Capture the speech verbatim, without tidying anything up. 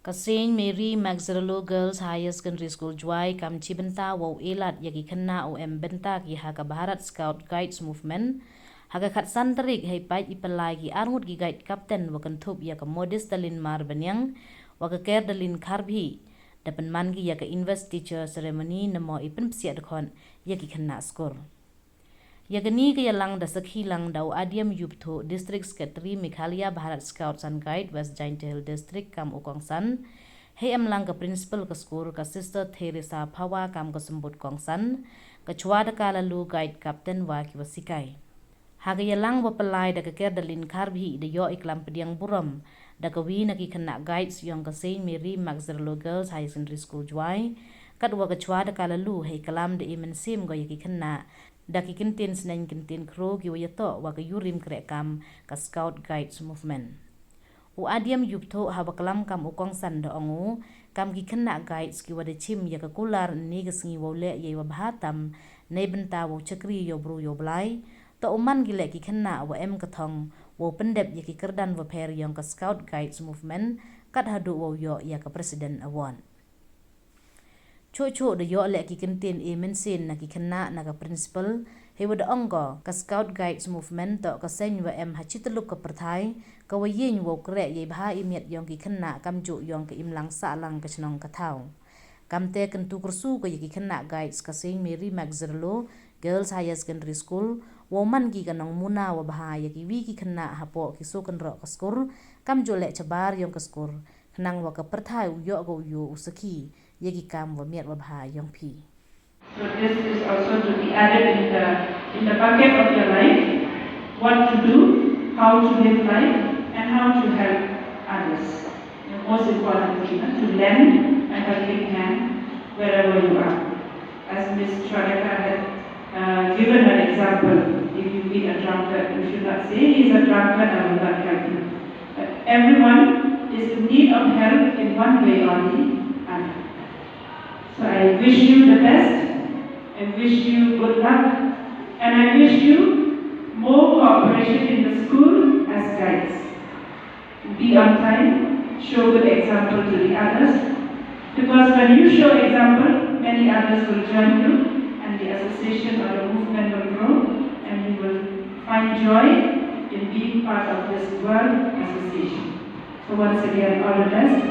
Ka Saint Mary Magazerlo Girls Higher Secondary School Jowai kam chi bynta wow e lad ya ki khynnah u em bynta ki ha ka Bharat Scout Guides Movement. Ha ka khatsan tarik hei pait i pynlai ki arngut ki guide captain wa kynthup ya ka Modis Dalin Marbaniang wa ka Ker Dalin Kharbhi. Da pynman ki ya ka investiture ceremony namo i pynpsiah dkhot ya ki khynnah skur. Ya kani ka yalang da sakhi lang da u Adiam Yuptho, District Secretary Meghalaya Bharat Scouts and Guide West Jaintia Hills District kam u kongsan. Hei em lang ka principal ka skur, ka Sister Theresa Phawa kam ka symbut kongsan, ka Chwa Daka Lalu guide captain wa ki wa sikai. Ha ka yalang wa pynlai da ka Ker Dalin Kharbhi da yoh i klam pdiang burom da ka wi na ki khynnah guides yong ka Saint Mary Magazerlo Girls Higher Secondary School Jowai, kat wa ka Chwa Daka Lalu hei klam da i mynsiem ko ya ki khynnah da ki kyntien sneng kyntien khro ki wa yatoh wa ka yurim kreh kam ka Scout Guides Movement. U Adiam Yuptho ha wa klam kam u kongsan da ong u, kam ki khynnah guides ki wa da chim ya ka kular ni ka sngi wow leh ya i wa bha tam, nei bynta wow chakri yow bru yow blai, toh u man ki leh ki khynnah wa em ka thong wow pyndep ya ki kyrdan wa pher yong ka Scout Guides Movement, kat haduh wow yoh ya ka President Award. Chuh chuh da yoh leh ki kyntien e mynsiem na ki khynnah na ka principal, hei wa da ong ko, ka Scout Guides Movement toh ka seng wa em ha chityllup ka pyrthai, ka wa yeng wow kreh ya i bha i miat yong ki khynnah kamjuh yong ka imlang sahlang ka chnong ka thaw. Kamte kyntu kyrsu ko ya ki khynnah guides ka Saint Mary Magazerlo Girls Higher Secondary School, wow man ki ka nongmuna wa bha ya ki wi ki khynnah hapoh ki soo kynroh ka skur, kamjuh leh chabar yong ka skur, khnang wa ka pyrthai u yoh ko u yoh u sakhi ya ki kam wa miat wa bha yong phi. So this is also to be added in the, in the bucket of your life, what to do, how to live life, and how to help others. And most importantly, you know, to lend a helping hand wherever you are. As Miss Chwadaka had, uh, given an example, if you meet a drunkard, you should not say, "He's a drunkard, I will not help him." But everyone is in need of help in one way or the other. So I wish you the best. I wish you good luck. And I wish you more cooperation in the school as guides. Be on time, show good example to the others. Because when you show example, many others will join you, and the association or the movement will grow, and you will find joy in being part of this world association. So once again, all the best.